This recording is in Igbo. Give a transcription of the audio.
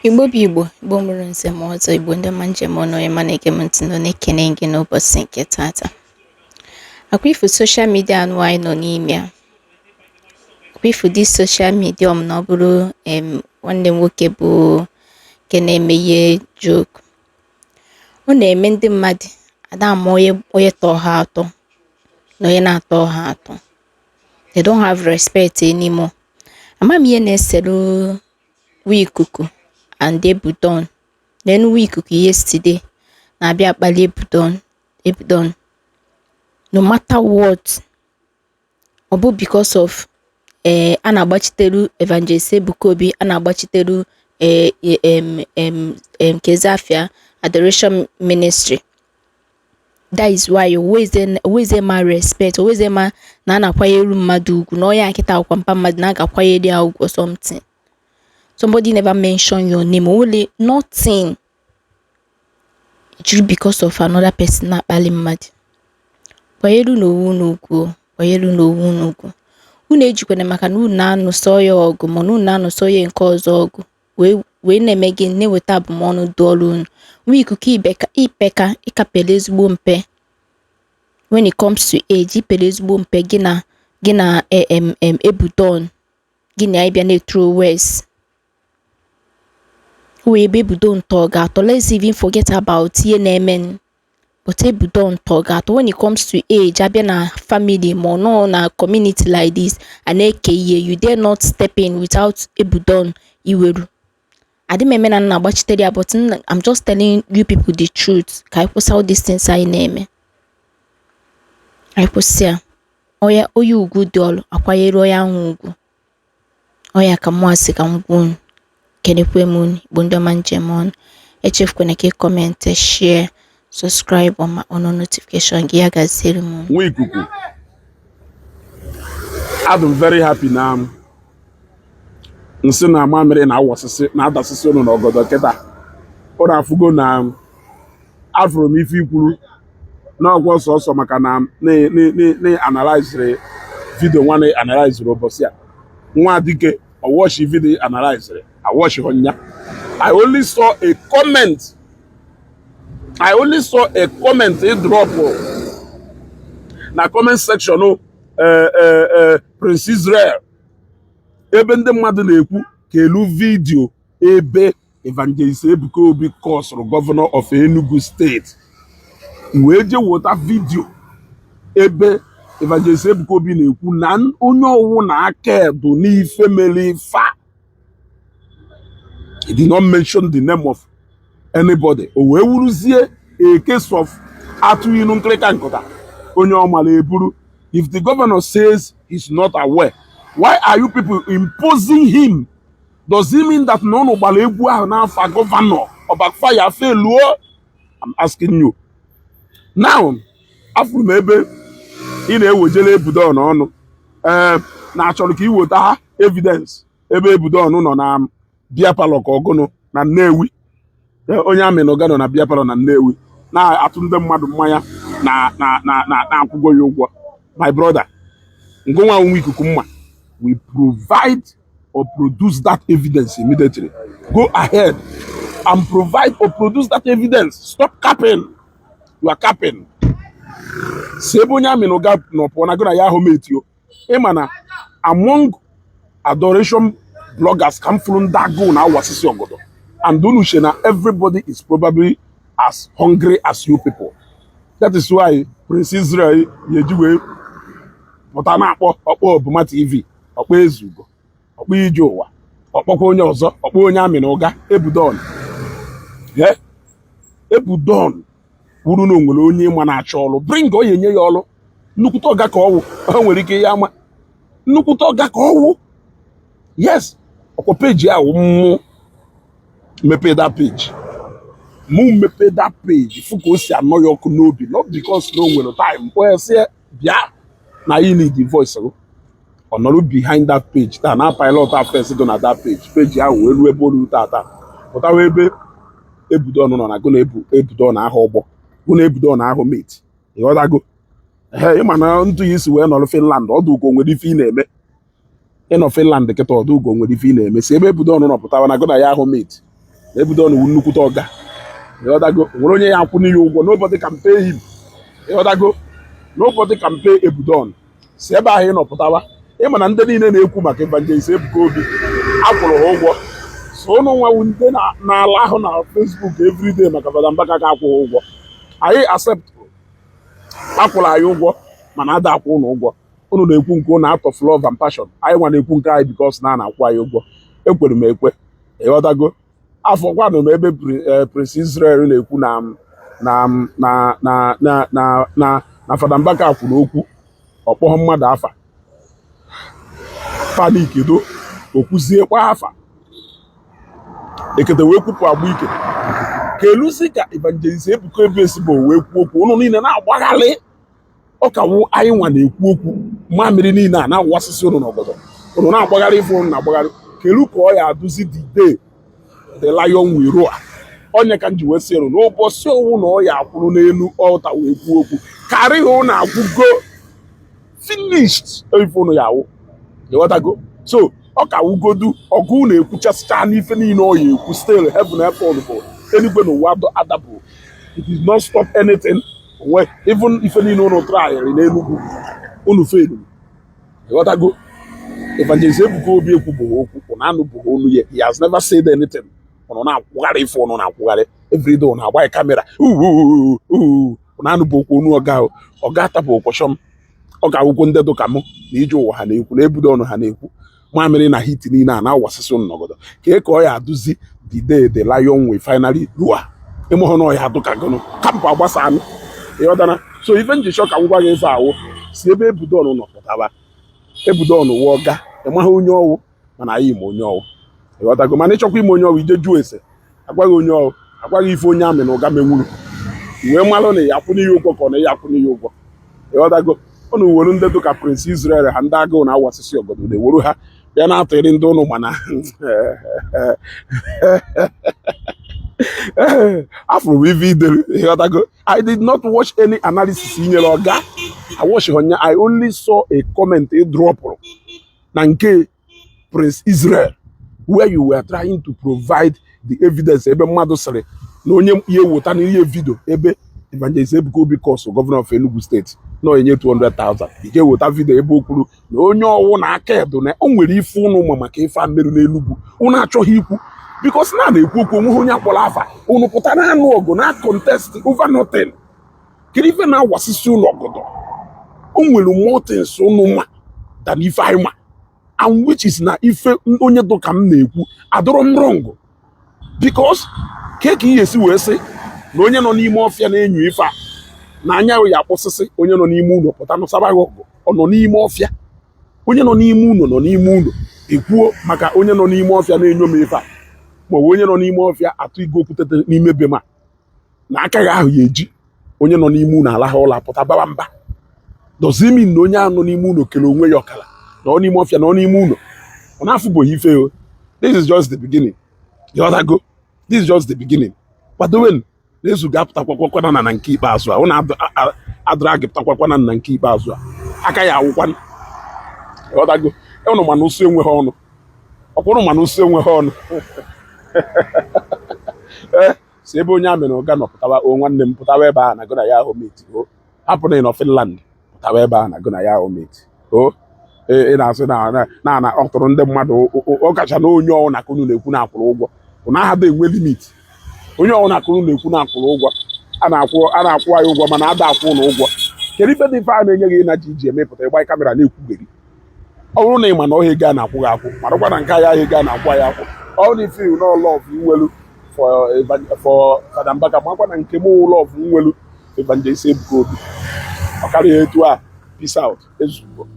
Igbo bụ Igbo, Igbo mụrụ nze ma ọzọ, Igbo ndị ọma njem ọnụ, onye ma na-ege m ntị nọ na-ekene gị n'ụbọchị nke tata. Akwa ifu social media anụ anyị nọ n'ime ya. Akwa ifu dị social media m na ọ bụrụ nwanne m nwoke bụ nke na-eme ihe joke. Ọ na-eme ndị mmadụ ada ama onye onye tọọ ha atọ na onye na-atọ ha atọ. They don't have respect anymore. Ama m ihe na-eselu Ikuku and Ebudon. N'enu Ikuku yesterday na-abịa akpali Ebudon Ebudon no matter what. Ọ bụ because of a na-agbachiteru Evangelist Ebuka Obi, a na-agbachiteru em em em Kezafia Adoration Ministry. That is why always ma respect, always ma na a na-akwanyere mmadụ ugwu na onye a kịta akwa mpa mmadụ na a ga-akwanyere ya ugwu or something. Somebody never mention your name, only nothing. Jiri because of another person na-akpali mmadụ. Kwanyere unu onwe unu ugwu o, kwanyere unu onwe unu ugwu. Unu ejikwana maka na unu na-anụsọ ya ọgụ ma na unu na-anụsọ ya nke ọzọ ọgụ wee na-eme gịnị, na-eweta abụmọnụ dụọrọ unu. Nwa ikuku ibeka ipeka ịkapere ezigbo mpe when it comes to age, ipere ezigbo mpe gị na em em Ebudon, gị na ya bịa na-throw words. O wee ebe Ebudon tọọ ga-atọ. Let's even forget about ihe na-eme, but Ebudon tọọ ga-atọ when it comes to age. Abịa na family ma ọ nọ na community like this, a na-eke ihe, you dare not step in without Ebudon iweru. Adị m eme na m na-agbachitere ya, but I'm just telling you people the truth ka anyị kwụsị all these things anyị na-eme. Anyị kwụsị ya. Onye onye ugwu dị ọlụ akwanyere onye ahụ ugwu. Ọ ya ka mụa sị ka m gwa unu. Kenekwe m unu, Igbo ndị ọma njem ọnụ. Echefukwana ka ị comment, share, subscribe ma on notification gị. Ya gaziere m unu. Nwa ikuku, adị m very happy na nsị na mamịrị na-awọsịsị na-adasịsị unu n'ọgọdọ kịta. Ụnụ afụgo na afụrụ m ife ikwuru n'ọgwọ sọsọ maka na na analyzere video nwa na analyzere ụbọchị a nwa dike ọwọchi video analyzere awọchi nya. I only saw a comment, I only saw a comment ị drop na comment section Prince Israel, ebe ndị mmadụ na-ekwu ka elu video ebe Evangelist Ebuka Obi kọsụrụ governor of Enugu State, wee jee wota video ebe Evangelist Ebuka Obi na-ekwu na onye ọwụ na aka edo n'ife mere ife a. He did not mention the name of anybody. O wee wuruzie a case of atụ inu nkịrịka nkụta onye ọ mara eburu. If the governor says he's not aware, why are you people imposing him? Does it mean that na ụnụ gbara egwu ahụ n'afa governor ọ backfire feluo? I'm asking you now. Afụrụ m ebe ị na-ewejere Ebudon ọnụ ee na-achọrọ ka ị weta ha evidence ebe Ebudon nọ na beer parlour ka ọgụnụ na Nnewi. Onye amị na ọga nọ na beer parlour na Nnewi na-atụ ndị mmadụ mmanya na na-akwụgo ya ụgwọ. My brother, ngụnwa nwe ikuku mma, we provide or produce that evidence immediately. Go ahead and provide or produce that evidence. Stop capping. You are capping. Si ebe onye amị na ụga nọ pụọ na gụ na ya ahụ metio. Ịma na among adoration bloggers ka m fụrụ ndị agụụ na awasịsị ọgọdọ, and unu che na everybody is probably as hungry as you people. That is why Prince Israel ga-eji wee pụta na-akpọ ọkpọ Obuma TV, ọkpọ Ezugo, ọkpọ Ije Ụwa, ọkpọkwa onye ọzọ, ọkpọ onye amị na ụga Ebudon. Ebudon wuru na onwere onye ịma na-achọ ọrụ, bring ọ ya enye ya ọrụ. Nnukwute ọga ka ọwụ, o nwere ike ya ama nnukwute ọga ka ọwụ. Yes, ọkwa peji ahụ mụ mepee that page, mụ mepee that page, fụ ka o si anọ ya ọkụ n'obi, not because na o nwere time kpọọ ya sị ya, bịa na you need the voice gị. Ọ nọrọ behind that page taa na pilot affairs dị na that page. Page ahụ wee ruo ebe o ruru tata, pụtawa ebe Ebudon nọ na gụ na ebu Ebudon ahụ ọgbọ gụ na Ebudon ahụ mate. Ịghọtago? Ee, ịma na ntụ ya isi wee nọrọ Finland, ọdụ ugo nwere ife ị na-eme. Ịnọ Finland kịta, ọdụ ugo nwere ife ị na-eme. Si ebe Ebudon nọ pụtawa na gụ na ya ahụ mate. Na Ebudon wu nnukwute ọga, ịghọtago? Nwere onye ya akwụ n'ihe ụgwọ? Nobody can pay him, ịghọtago? Nobody can pay Ebudon. Si ebe ahụ ị nọ pụtawa. Ịma na ndị niile na-ekwu maka Evangelist Ebuka Obi akwụrụ ha ụgwọ. So ụnụ nwewu ndị na-ala ahụ na Facebook everyday maka Fada Mbaka ka akwụ ha ụgwọ. Anyị accept akwụrụ anyị ụgwọ, mana ada akwụ ụnụ ụgwọ. Unu na-ekwu nke ụnụ out of love and passion. Anyị nwa na-ekwu nke anyị because na a na-akwụ anyị ụgwọ. Ekwere m ekwe, ịghọtago? Afọ kwanụ m ebe Prince Israel na-ekwu na Fada Mbaka kwuru okwu ọkpọghọ mmadụ afa, panic do okwuzie kpọọ afa ekete wee kwupụ agba ike ka elusi ka Evangelist Ebuka Obi bụ wee kwuo okwu. Ụnụ niile na-agbaghalị ọkawu. Anyị nwa na-ekwu okwu, mamịrị niile a na-awasịsị ụnụ n'ọgọdọ. Ụnụ na-agbagharị ife ụnụ na-agbagharị. Kelu ka ọ ya adụzi the day the lion will roar. Onye ka m ji wee sị ụnụ n'ụbọchị owu na ọ ya akwụrụ n'elu altar wee kwuo okwu karịghị ụnụ agwụgo, finished ife ụnụ ya awụ, ịghọtago? So ọ ka wugodu ọgụ na-ekwuchasịcha n'ife niile ọ ya ekwu. Still, heaven effort bụ eluigwe na ụwa adapụ. It did not stop anything. Onwe even ife niile ụnụ tryịrị n'Enugwu, unu failuru, ịghọtago? Evangelist Ebuka Obi ekwubụghị okwu, ụnụ anụbụghị olu ya. He has never said anything. Ụnụ na-akwụgharị ife ụnụ na-akwụgharị everyday. Ụnụ agbaghị camera, ụnụ anụbụ okwu onu ọga ahụ. Ọga atapụ ụkwọchọm. Ọ ga-awụkwo ndị dụka mụ na ije ụwa ha na-ekwu na ebudo ọnụ ha na-ekwu mamịrị na hit niile a na-awasịsị ụnụ n'ọgọdọ ka ka ọ ya adụzi the day the lion will finally roar. Ịmụhụ na ọ ya adụ ka gụnụ kampụ agbasa anụ, ịghọtana? So ife njichọ ka m gwa gị, ife awụ si ebe Ebudon nọ pụtaba. Ebudon wụ ọga. Ịmaghị onye ọwụ, mana anyị ma onye ọwụ, ịghọtago? Mana ịchọkwa ime onye ọwụ, ije jụọ ese, agwaghị onye ọwụ, agwaghị ife onye amị na ụga menwuru wee malụ na ya akwụ n'ihe ụgwọ ka ọ na ya akwụ n'ihe ụgwọ, ịghọtago? Ụnụ were ndị dụka Prince Israel ha, ndị agụụ na-awasịsị ọgọdọ na-ewuru ha bịa na-atụrị ndị ụnụ. Mana afụrụ m ife idere, ịghọtago? I did not watch any analysis inyere ọga. I watch honya. I only saw a comment ị dropụrụ na nke Prince Israel where you were trying to provide the evidence ebe mmadụ sịrị na onye ya eweta na ihe video ebe Evangelist Ebuka Obi curse governor of Enugu State na onye 200,000. Ije weta video ebe o kwuru na onye ọwụ na aka edo na o nwere ife ụnụ ma maka ife a merụ n'Enugu. Ụnụ achọghị ikwu because na na-ekwu okwu onweghị onye akpọrọ afa. Ụnụ pụta na anụ ọgụ na contest over nothing. Kedu ife na-awasisi ụlọ ọgọdọ? O nwere more things ụnụ ma than ife anyị ma, and which is na ife onye dụka m na-ekwu adọrọ m wrong, because ke ka ihe esi wee sị na onye nọ n'ime ọfịa na-enyo ife a na anya ya akpọsịsị onye nọ n'ime ụlọ pụta nụsaba gị ọgụ. Ọ nọ n'ime ọfịa, onye nọ n'ime ụlọ nọ n'ime ụlọ ekwuo maka onye nọ n'ime ọfịa na-enyo m ife a, ma ọ bụ onye nọ n'ime ọfịa atụ igwe okwutete n'ime be ma na aka gị ahụ ya eji onye nọ n'ime ụlọ ala ha ụlọ apụta bawa mba. Does it mean na onye ahụ nọ n'ime ụlọ kere onwe ya ọkara na ọ n'ime ọfịa na ọ n'ime ụlọ ọ na-afụbụghị ife o? This is just the beginning, ịghọtago? This is just the beginning. Kwadowen na-ezu ga-apụtakwakwana na nke ikpeazụ a ụnụ adịra gị pụtakwakwana na nke ikpeazụ a aka ya awụkwana, ịghọtago? Ụnụ mana ụsụ enweghị ọnụ ọkwụrụ, mana ụsụ enweghị ọnụ. Ee, si ebe onye amị na ụga nọ pụtawa. O nwanne m, pụtawa ebe a na gụ na ya ahụ mate o. Hapụ na ị nọ Finland, pụtawa ebe a na gụ na ya ahụ mate o. Ị na-asị na ọ tụrụ ndị mmadụ, ọ kacha na onye ọwụ na ka unu na-ekwu na akwụrụ ụgwọ. Ụnụ ahada enwe limit. Onye ọwụ na ka unu na-ekwu na akwụrụ ụgwọ, a na-akwụ anyị ụgwọ, mana ada akwụ ụnụ ụgwọ. Kedu ife dị ife a na-enye gị na ji iji emepụta ịgba camera na-ekwugheri? Ọ bụrụ na ị ma na ọhịa ego a na-akwụ gị akwụ, marakwa na nke anyị ahịa ego a na-akwụ anyị akwụ. Ọ bụrụ na ife no love nwelu for Fada Mbaka, makwa na nke m love nwelu Evangelist Ebuka Obi ọ karịa etu a. Peace out. Ezugbo.